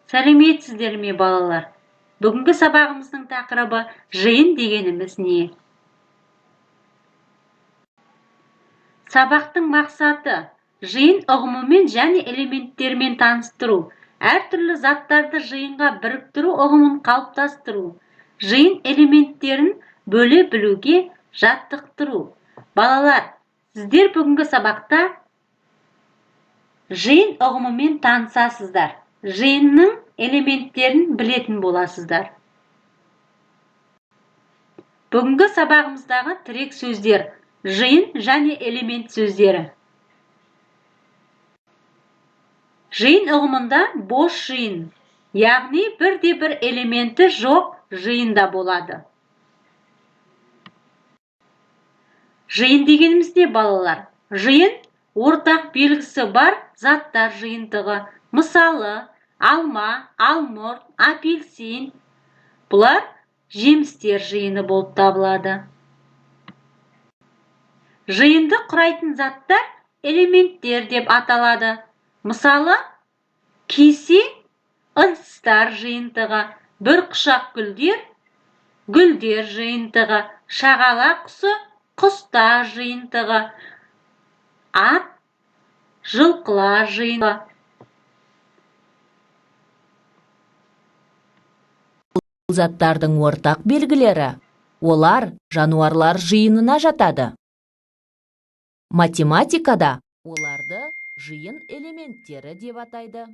Сәлеметсіздер ме, балалар? Бүгінгі сабағымыздың тақырыбы: жиын дегеніміз не? Сабақтың мақсаты: жиын ұғымымен және элементтерімен таныстыру, әртүрлі заттарды жиынға біріктіру ұғымын қалыптастыру, жиын элементтерін бөле білуге жаттықтыру. Балалар, сіздер бүгінгі сабақта жиын ұғымымен танысасыздар, жиынның элементтерін білетін боласыздар. Бүгінгі сабағымыздағы тірек сөздер: жиын және элемент сөздері. Жиын ұғымында бос жиын, яғни бірде-бір элементі жоқ жиын да болады. Жиын дегеніміз не, балалар? Жиын — ортақ белгісі бар заттар жиынтығы. Мысалы, алма, алмұрт, апельсин. Бұлар жемістер жиыны болып табылады. Жиынды құрайтын заттар элементтер деп аталады. Мысалы, кесе — ыдыстар жиынтығы, бір құшақ гүлдер — гүлдер жиынтығы, шағала құсы — құстар жиынтығы, ат — жылқылар жиыны. Заттардың ортақ белгілері: олар жануарлар жиынына жатады. Математикада оларды жиын элементтері деп атайды.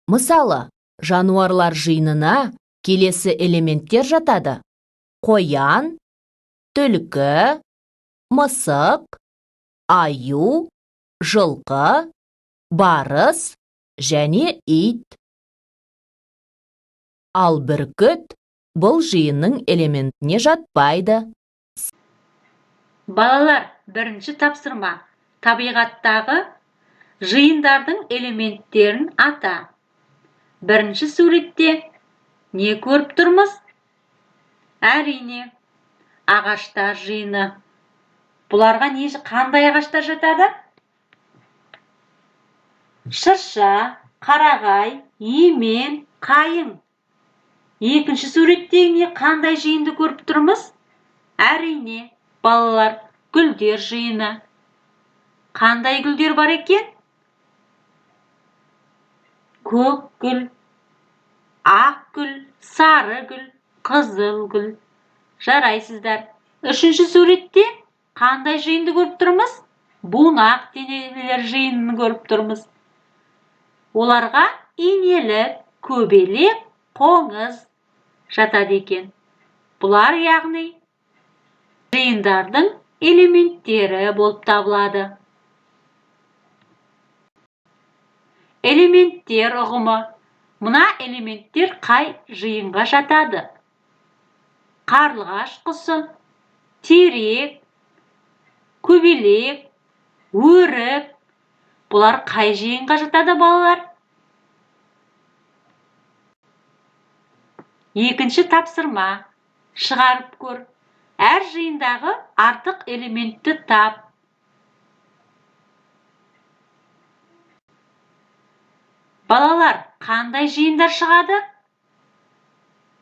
Мысалы, жануарлар жиынына келесі элементтер жатады: қоян, түлкі, мысық, аю, жылқы, барыс және ит. Ал бүркіт бұл жиынның элементіне жатпайды. Балалар, бірінші тапсырма: табиғаттағы жиындардың элементтерін ата. Бірінші суретте не көріп тұрмыз? Әрине, ағаштар жиыны. Бұларға не, қандай ағаштар жатады? Шырша, қарағай, емен, қайың. Екінші суретте не, қандай жиынды көріп тұрмыз? Әрине, балалар, гүлдер жиыны. Қандай гүлдер бар екен? Көк гүл, ақ гүл, сары гүл, қызыл гүл. Жарайсыздар. Үшінші суретте қандай жиынды көріп тұрмыз? Бунақ денелер жиынын көріп тұрмыз. Оларға инелік, көбелек, қоңыз жатады екен. Бұлар, яғни, жиындардың элементтері болып табылады. Элементтер ұғымы. Мына элементтер қай жиынға жатады? Қарлығаш құсы, терек, көбелек, өрік. Бұлар қай жиынға жатады, балалар? Екінші тапсырма: шығарып көр. Әр жиындағы артық элементті тап. Балалар, қандай жиындар шығады?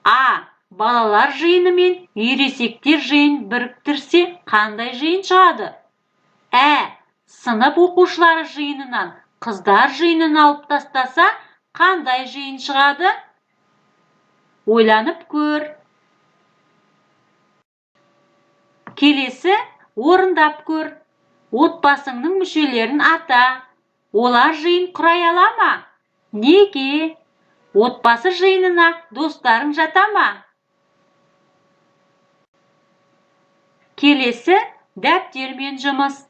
А. Балалар жиыны мен ересектер жиын біріктірсе, қандай жиын шығады? Ә. Сынып оқушылары жиынынан қыздар жиынын алып тастаса, қандай жиын шығады? Ойланып көр. Келесі, орындап көр. Отбасыңның мүшелерін ата. Олар жиын құрай ала ма? Неге? Отбасы жиынына достарың жата ма? Келесі, дәптермен жұмыс.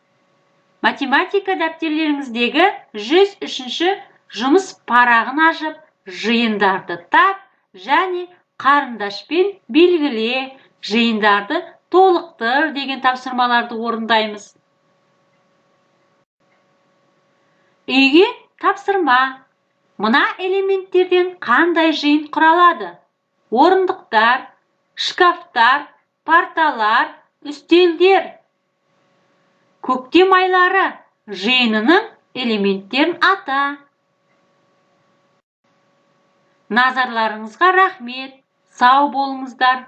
Математика дәптерлеріңіздегі 103-ші жұмыс парағын ашып, жиындарды тап және қарындашпен белгіле, жиындарды толықтыр деген тапсырмаларды орындаймыз. Үйге тапсырма. Мына элементтерден қандай жиын құралады? Орындықтар, шкафтар, парталар, үстелдер. Көктем айлары жиынының элементтерін ата. Назарларыңызға рахмет, сау болыңыздар.